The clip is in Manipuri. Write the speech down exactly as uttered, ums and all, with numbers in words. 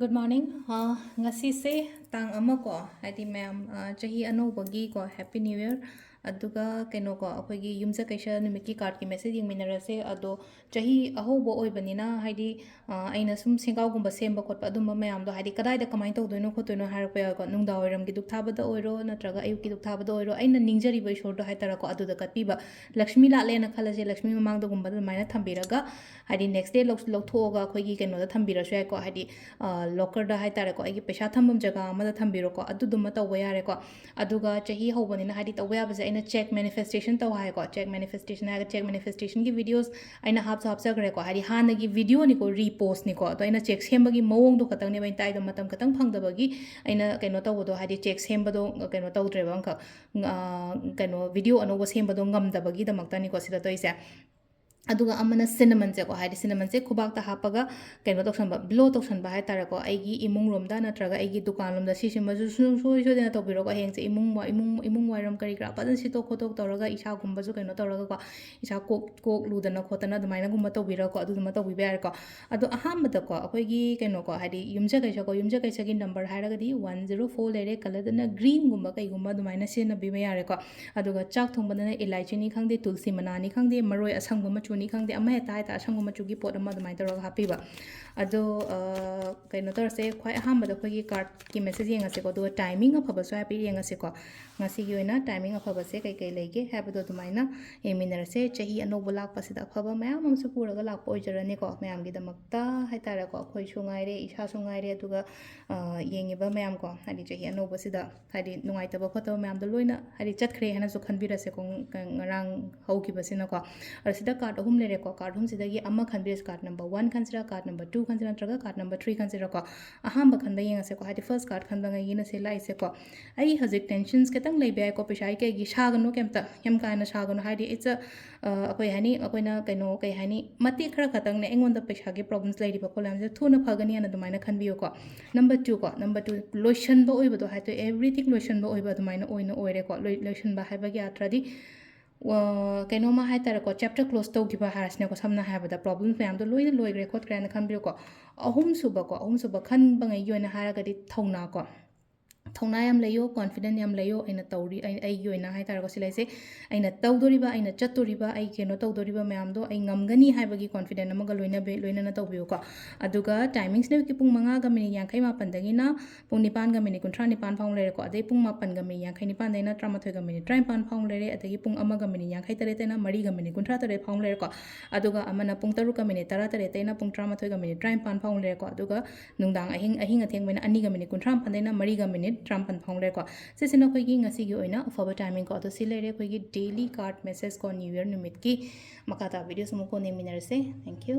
Good morning. ꯑ, ꯉꯁꯤꯁꯦ ꯇꯥꯡ ꯑꯃ ꯀꯣ, ꯍꯥꯏꯗꯤ ꯃꯌꯥꯝ, ꯑ, ꯆꯍꯤ ꯑꯅꯧꯕꯒꯤ ꯀꯣ, Happy New Year꯫ ꯑꯗꯨꯒ ꯀꯩꯅꯣ ꯀꯣ, ꯑꯩꯈꯣꯏꯒꯤ ꯌꯨꯝꯁꯀꯩꯁ ꯅꯨꯃꯤꯠꯀꯤ cardꯀꯤ message ꯌꯦꯡꯃꯤꯟꯅꯔꯁꯦ꯫ ꯑꯗꯣ ꯆꯍꯤ ꯑꯍꯧꯕ ꯑꯣꯏꯕꯅꯤꯅ, ꯍꯥꯏꯗꯤ, ꯑ, ꯑꯩꯅ ꯁꯨꯝ ꯁꯦꯡꯒꯥꯎꯒꯨꯝꯕ ꯁꯦꯝꯕ ꯈꯣꯠꯄ ꯑꯗꯨꯝꯕ ꯃꯌꯥꯝꯗꯣ, ꯍꯥꯏꯗꯤ ꯀꯗꯥꯏꯗ ꯀꯃꯥꯏꯅ ꯇꯧꯗꯣꯏꯅꯣ ꯈꯣꯠꯇꯣꯏꯅꯣ ꯍꯥꯏꯔꯛꯄ ꯌꯥꯎꯋꯦꯀꯣ꯫ ꯅꯨꯡꯗꯥꯡ ꯋꯥꯏꯔꯝꯒꯤ ꯙꯨꯞ ꯊꯥꯕꯗ ꯑꯣꯏꯔꯣ, ꯅꯠꯇ꯭ꯔꯒ ꯑꯌꯨꯛꯀꯤ ꯙꯨꯞ ꯊꯥꯕꯗ ꯑꯣꯏꯔꯣ, ꯑꯩꯅ ꯅꯤꯡꯖꯔꯤꯕ ꯏꯁꯣꯔꯗꯣ ꯍꯥꯏꯇꯥꯔꯦꯀꯣ, ꯑꯗꯨꯗ ꯀꯠꯄꯤꯕ꯫ ꯂꯛꯁꯃꯤ ꯂꯥꯠꯂꯦꯅ ꯈꯜꯂꯁꯦ, ꯂꯛꯁꯃꯤ ꯃꯃꯥꯡꯗꯒꯨꯝꯕꯗ ꯑꯗꯨꯃꯥꯏꯅ ꯊꯝꯕꯤꯔꯒ, ꯍꯥꯏꯗꯤ next day ꯂꯧ-, ꯂꯧꯊꯣꯛꯑꯒ ꯑꯩꯈꯣꯏꯒꯤ ꯀꯩꯅꯣꯗ ꯊꯝꯕꯤꯔꯁꯨ ꯌꯥꯏꯀꯣ, ꯍꯥꯏꯗꯤ, ꯑ, lockerꯗ ꯍꯥꯏꯇꯥꯔꯦꯀꯣ, ꯑꯩꯒꯤ ꯄꯩꯁꯥ ꯊꯝꯐꯝ ꯖꯒꯥ ꯑꯃꯗ ꯊꯝꯕꯤꯔꯣꯀꯣ, ꯑꯗꯨꯗꯨꯃ ꯇꯧꯕ ꯌꯥꯔꯦꯀꯣ꯫ ꯑꯗꯨꯒ ꯆꯍꯤ ꯍꯧꯕꯅꯤꯅ, ꯍꯥꯏꯗꯤ, ꯇꯧꯕ ꯌꯥꯕꯁꯦ ꯑꯩꯅ check manifestation ꯇꯧ ꯍꯥꯏꯀꯣ꯫ Check manifestation ꯍꯥꯏꯔꯒ, check manifestationꯒꯤ videos ꯑꯩꯅ ꯍꯥꯞꯁꯨ ꯍꯥꯞꯆꯈ꯭ꯔꯦꯀꯣ, ꯍꯥꯏꯗꯤ ꯍꯥꯟꯅꯒꯤ videoꯅꯤꯀꯣ, reposeꯅꯤꯀꯣ꯫ ꯑꯗꯣ ꯑꯩꯅ check ꯁꯦꯝꯕꯒꯤ ꯃꯑꯣꯡꯗꯣ ꯈꯛꯇꯪꯅꯦꯕ ꯑꯩꯅ ꯇꯥꯛꯏꯗꯣ, ꯃꯇꯝ ꯈꯛꯇꯪ ꯐꯪꯗꯕꯒꯤ ꯑꯩꯅ ꯀꯩꯅꯣ ꯇꯧꯕꯗꯣ, ꯍꯥꯏꯗꯤ check ꯁꯦꯝꯕꯗꯣ ꯀꯩꯅꯣ ꯇꯧꯗ꯭ꯔꯦꯕ ꯑꯃꯈꯛ, ꯑ, ꯀꯩꯅꯣ, video ꯑꯅꯧꯕ ꯁꯦꯝꯕꯗꯣ ꯉꯝꯗꯕꯒꯤꯗꯃꯛꯇꯅꯤꯀꯣ ꯁꯤꯗ ꯇꯧꯔꯤꯁꯦ꯫ ꯑꯗꯨꯒ ꯑꯃꯅ cinnamonꯁꯦꯀꯣ, ꯍꯥꯏꯗꯤ cinnamonꯁꯦ ꯈꯨꯕꯥꯛꯇ ꯍꯥꯞꯄꯒ ꯀꯩꯅꯣ ꯇꯧꯁꯟꯕ, blow ꯇꯧꯁꯟꯕ ꯍꯥꯏꯇꯥꯔꯦꯀꯣ, ꯑꯩꯒꯤ ꯏꯃꯨꯡ ꯂꯣꯝꯗ ꯅꯠꯇ꯭ꯔꯒ ꯑꯩꯒꯤ ꯗꯨꯀꯥꯟ ꯂꯣꯝꯗ꯫ ꯁꯤꯁꯤꯃꯁꯨ ꯁꯨꯡꯁꯣꯏ ꯁꯣꯏꯗꯅ ꯇꯧꯕꯤꯔꯣꯀꯣ꯫ ꯍꯌꯦꯡꯁꯦ ꯏꯃꯨꯡ ꯋꯥ-, ꯏꯃꯨꯡ, ꯏꯃꯨꯡ ꯋꯥꯏꯔꯝ ꯀꯔꯤ ꯀꯔꯥ ꯐꯖꯅ ꯁꯤꯠꯇꯣꯛ ꯈꯣꯠꯇꯣꯛ ꯇꯧꯔꯒ, ꯏꯁꯥꯒꯨꯝꯕꯁꯨ ꯀꯩꯅꯣ ꯇꯧꯔꯒꯀꯣ, ꯏꯁꯥ ꯀꯣꯛ, ꯀꯣꯛ ꯂꯨꯗꯅ ꯈꯣꯠꯇꯅ ꯑꯗꯨꯃꯥꯏꯅꯒꯨꯝꯕ ꯇꯧꯕꯤꯔꯒꯀꯣ, ꯑꯗꯨꯗꯨꯃ ꯇꯧꯕꯤꯕ ꯌꯥꯔꯦꯀꯣ꯫ ꯑꯗꯣ ꯑꯍꯥꯟꯕꯗꯀꯣ, ꯑꯩꯈꯣꯏꯒꯤ ꯀꯩꯅꯣꯀꯣ, ꯍꯥꯏꯗꯤ ꯌꯨꯝꯁꯀꯩꯁꯀꯣ, ꯌꯨꯝꯁꯀꯩꯁꯒꯤ number ꯍꯥꯏꯔꯒꯗꯤ one zero four ꯂꯩꯔꯦ, colourꯗꯅ greenꯒꯨꯝꯕ ꯀꯩꯒꯨꯝꯕ ꯑꯗꯨꯃꯥꯏꯅ ꯁꯤꯖꯤꯟꯅꯕꯤꯕ ꯌꯥꯔꯦꯀꯣ꯫ ꯑꯗꯨꯒ ꯆꯥꯛ ꯊꯣꯡꯕꯗꯅ ꯏꯂꯥꯏꯆꯤꯅꯤ ꯈꯪꯗꯦ, ꯇꯨꯜꯁꯤ ꯃꯅꯥꯅꯤ ꯈꯪꯗꯦ, ꯃꯔꯣꯏ ꯑꯁꯪꯕ ꯃꯆꯨꯅꯤ ꯈꯪꯗꯦ, ꯑꯃ ꯍꯦꯛꯇ ꯍꯥꯏꯇꯥꯔꯦ, ꯑꯁꯪꯕ ꯃꯆꯨꯒꯤ ꯄꯣꯠ ꯑꯃ ꯑꯗꯨꯃꯥꯏꯅ ꯇꯧꯔꯒ ꯍꯥꯞꯄꯤꯕ꯫ ꯑꯗꯣ, ꯑ, ꯀꯩꯅꯣ ꯇꯧꯔꯁꯦ, ꯈ꯭ꯋꯥꯏ ꯑꯍꯥꯟꯕꯗ ꯑꯩꯈꯣꯏꯒꯤ cardꯀꯤ message ꯌꯦꯡꯉꯁꯦꯀꯣ, ꯑꯗꯨꯒ timing ꯑꯐꯕꯁꯨ ꯍꯥꯏꯐꯦꯠ ꯌꯦꯡꯉꯁꯦꯀꯣ꯫ ꯉꯁꯤꯒꯤ ꯑꯣꯏꯅ timing ꯑꯐꯕꯁꯦ ꯀꯩꯀꯩ ꯂꯩꯒꯦ ꯍꯥꯏꯕꯗꯣ ꯑꯗꯨꯃꯥꯏꯅ ꯌꯦꯡꯃꯤꯟꯅꯔꯁꯦ꯫ ꯆꯍꯤ ꯑꯅꯧꯕ ꯂꯥꯛꯄꯁꯤꯗ ꯑꯐꯕ ꯃꯌꯥꯝ ꯑꯃꯁꯨ ꯄꯨꯔꯒ ꯂꯥꯛꯄ ꯑꯣꯏꯖꯔꯅꯤꯀꯣ, ꯃꯌꯥꯝꯒꯤꯗꯃꯛꯇ ꯍꯥꯏꯇꯥꯔꯦꯀꯣ, ꯑꯩꯈꯣꯏꯁꯨ ꯉꯥꯏꯔꯦ, ꯏꯁꯥꯁꯨ ꯉꯥꯏꯔꯦ, ꯑꯗꯨꯒ, ꯑ, ꯌꯦꯡꯉꯤꯕ ꯃꯌꯥꯝꯀꯣ, ꯍꯥꯏꯗꯤ ꯆꯍꯤ ꯑꯅꯧꯕꯁꯤꯗ ꯍꯥꯏꯗꯤ ꯅꯨꯡꯉꯥꯏꯇꯕ ꯈꯣꯠꯇꯕ ꯃꯌꯥꯝꯗꯣ ꯂꯣꯏꯅ ꯍꯥꯏꯗꯤ ꯆꯠꯈ꯭ꯔꯦ ꯍꯥꯏꯅꯁꯨ ꯈꯟꯕꯤꯔꯁꯦꯀꯣ, ꯉ-, ꯉꯔꯥꯡ ꯍꯧꯈꯤꯕꯁꯤꯅꯀꯣ꯫ ꯑꯗꯣ ꯁꯤꯗ card ꯑꯍꯨꯝ ꯂꯩꯔꯦꯀꯣ, card ꯑꯍꯨꯝꯁꯤꯗꯒꯤ ꯑꯃ ꯈꯟꯕꯤꯔꯁꯤ, card number one ꯈꯟꯁꯤꯔꯥ, card number two ꯈꯟꯁꯤꯔꯥ, ꯅꯠꯇ꯭ꯔꯒ card number three ꯈꯟꯁꯤꯔꯥꯀꯣ꯫ ꯑꯍꯥꯟꯕ ꯈꯟꯕ ꯌꯦꯡꯉꯁꯦꯀꯣ, ꯍꯥꯏꯗꯤ first card ꯈꯟꯕꯉꯩꯒꯤꯅ ꯁꯤ ꯂꯥꯛꯏꯁꯦꯀꯣ꯫ ꯑꯩ ꯍꯧꯖꯤꯛ tensions ꯈꯤꯇꯪ ꯂꯩꯕ ꯌꯥꯏꯀꯣ, ꯄꯩꯁꯥꯒꯤ ꯀꯩꯒꯤ ꯁꯥꯒꯅꯨ, ꯀꯩꯝꯇ ꯌꯥꯝ ꯀꯥ ꯍꯦꯟꯅ ꯁꯥꯒꯅꯨ, ꯍꯥꯏꯗꯤ it's a, ꯑ, ꯑꯩꯈꯣꯏ ꯍꯥꯏꯅꯤ, ꯑꯩꯈꯣꯏꯅ ꯀꯩꯅꯣ, ꯀꯩ ꯍꯥꯏꯅꯤ, ꯃꯇꯦꯛ ꯈꯔ ꯈꯛꯇꯪꯅꯦ ꯑꯩꯉꯣꯟꯗ ꯄꯩꯁꯥꯒꯤ problems ꯂꯩꯔꯤꯕ problemꯁꯦ ꯊꯨꯅ ꯐꯒꯅꯤ ꯍꯥꯏꯅ ꯑꯗꯨꯃꯥꯏꯅ ꯈꯟꯕꯤꯌꯨꯀꯣ꯫ Number two ꯀꯣ, number two ꯂꯣꯏꯁꯟꯕ ꯑꯣꯏꯕꯗꯣ ꯍꯥꯏꯗꯣ, everything ꯂꯣꯏꯁꯟꯕ ꯑꯣꯏꯕ ꯑꯗꯨꯃꯥꯏꯅ ꯑꯣꯏꯅ ꯑꯣꯏꯔꯦꯀꯣ꯫ ꯂꯣꯏ-, ꯂꯣꯏꯁꯟꯕ ꯍꯥꯏꯕꯒꯤ ꯑꯥꯔꯊꯗꯤ ꯀꯩꯅꯣꯝꯃ ꯍꯥꯏ ꯇꯥꯔꯦꯀꯣ, ꯆꯦꯞꯇꯔ ꯀ꯭ꯂꯣꯁ ꯇꯧꯈꯤꯕ ꯍꯥꯏꯔꯁꯤꯅꯦꯀꯣ, ꯁꯝꯅ ꯍꯥꯏꯔꯕꯗ ꯄ꯭ꯔꯣꯕ꯭ꯂꯦꯝ ꯃꯌꯥꯝꯗꯣ ꯂꯣꯏꯅ ꯂꯣꯏꯈ꯭ꯔꯦ ꯈꯣꯠꯈ꯭ꯔꯦꯅ ꯈꯟꯕꯤꯌꯨꯀꯣ꯫ ꯑꯍꯨꯝꯁꯨꯕꯀꯣ, ꯑꯍꯨꯝꯁꯨꯕ ꯈꯟꯕꯉꯩꯒꯤ ꯑꯣꯏꯅ ꯍꯥꯏꯔꯒꯗꯤ ꯊꯧꯅꯥꯀꯣ, ꯊꯧꯅꯥ ꯌꯥꯝ ꯂꯩꯌꯣ, ꯀꯣꯟꯐꯤꯗꯦꯟ ꯌꯥꯝ ꯂꯩꯌꯣ꯫ ꯑꯩꯅ ꯇꯧꯔꯤ, ꯑꯩ, ꯑꯩꯒꯤ ꯑꯣꯏꯅ ꯍꯥꯏ ꯇꯥꯔꯦꯀꯣ, ꯁꯤ ꯂꯩꯁꯦ, ꯑꯩꯅ ꯇꯧꯗꯣꯔꯤꯕ, ꯑꯩꯅ ꯆꯠꯇꯣꯔꯤꯕ, ꯑꯩ ꯀꯩꯅꯣ ꯇꯧꯗꯣꯔꯤꯕ ꯃꯌꯥꯝꯗꯣ ꯑꯩ ꯉꯝꯒꯅꯤ ꯍꯥꯏꯕꯒꯤ ꯀꯣꯟꯐꯤꯗꯦꯟ ꯑꯃꯒ ꯂꯣꯏꯅꯕꯤ-, ꯂꯣꯏꯅꯅ ꯇꯧꯕꯤꯌꯨꯀꯣ꯫ ꯑꯗꯨꯒ ꯇꯥꯏꯃꯤꯡꯁꯤꯅ ꯑꯌꯨꯛꯀꯤ ꯄꯨꯡ ꯃꯉꯥꯒ ꯃꯤꯅꯤꯠ ꯌꯥꯡꯈꯩ ꯃꯥꯄꯟꯗꯒꯤꯅ ꯄꯨꯡ ꯅꯤꯄꯥꯟꯒ ꯃꯤꯅꯤꯠ ꯀꯨꯟꯊ꯭ꯔꯥ ꯅꯤꯄꯥꯟ ꯐꯥꯎ ꯂꯩꯔꯦꯀꯣ꯫ ꯑꯗꯩ ꯄꯨꯡ ꯃꯥꯄꯟꯒ ꯃꯤꯅꯤꯠ ꯌꯥꯡꯈꯩ ꯅꯤꯄꯥꯟꯗꯩꯅ ꯇꯔꯥꯃꯥꯊꯣꯏꯒ ꯃꯤꯅꯤꯠ ꯇꯔꯥꯅꯤꯄꯥꯟ ꯐꯥꯎ ꯂꯩꯔꯦ꯫ ꯑꯗꯒꯤ ꯄꯨꯡ ꯑꯃꯒ ꯃꯤꯅꯤꯠ ꯌꯥꯡꯈꯩ ꯇꯔꯦꯠꯇꯩꯅ ꯃꯔꯤꯒ ꯃꯤꯅꯤꯠ ꯀꯨꯟꯊ꯭ꯔꯥ ꯇꯔꯦꯠ ꯐꯥꯎ ꯂꯩꯔꯦꯀꯣ꯫ ꯑꯗꯨꯒ ꯑꯃꯅ ꯄꯨꯡ ꯇꯔꯨꯛꯀ ꯃꯤꯅꯤꯠ ꯇꯔꯥ ꯇꯔꯦꯠꯇꯩꯅ ꯄꯨꯡ ꯇꯔꯥꯃꯥꯊꯣꯏꯒ ꯃꯤꯅꯤꯠ ꯇꯔꯥꯅꯤꯄꯥꯟ ꯐꯥꯎ ꯂꯩꯔꯦꯀꯣ꯫ ꯑꯗꯨꯒ ꯅꯨꯡꯗꯥꯡ ꯑꯍꯤꯡ, ꯑꯍꯤꯡ ꯑꯊꯦꯡꯕꯅ ꯑꯅꯤꯒ ꯃꯤꯅꯤꯠ ꯀꯨꯟꯊ꯭ꯔꯥ ꯃꯥꯄꯟꯗꯩꯅ ꯃꯔꯤꯒ ꯃꯤꯅꯤꯠ ꯇꯔꯥꯃꯥꯄꯟ ꯐꯥꯎ ꯂꯩꯔꯦꯀꯣ꯫ ꯁꯤꯁꯤꯅ ꯑꯩꯈꯣꯏꯒꯤ ꯉꯁꯤꯒꯤ ꯑꯣꯏꯅ ꯑꯐꯕ ꯇꯥꯏꯃꯤꯡꯀꯣ꯫ ꯑꯗꯣ ꯁꯤ ꯂꯩꯔꯦ ꯑꯩꯈꯣꯏꯒꯤ daily card message ꯀꯣ, New Year ꯅꯨꯃꯤꯠꯀꯤ꯫ ꯃꯈꯥ ꯇꯥꯕ videos ꯑꯃꯨꯛ ꯀꯣꯟꯅ ꯌꯦꯡꯃꯤꯟꯅꯔꯁꯦ꯫ Thank you꯫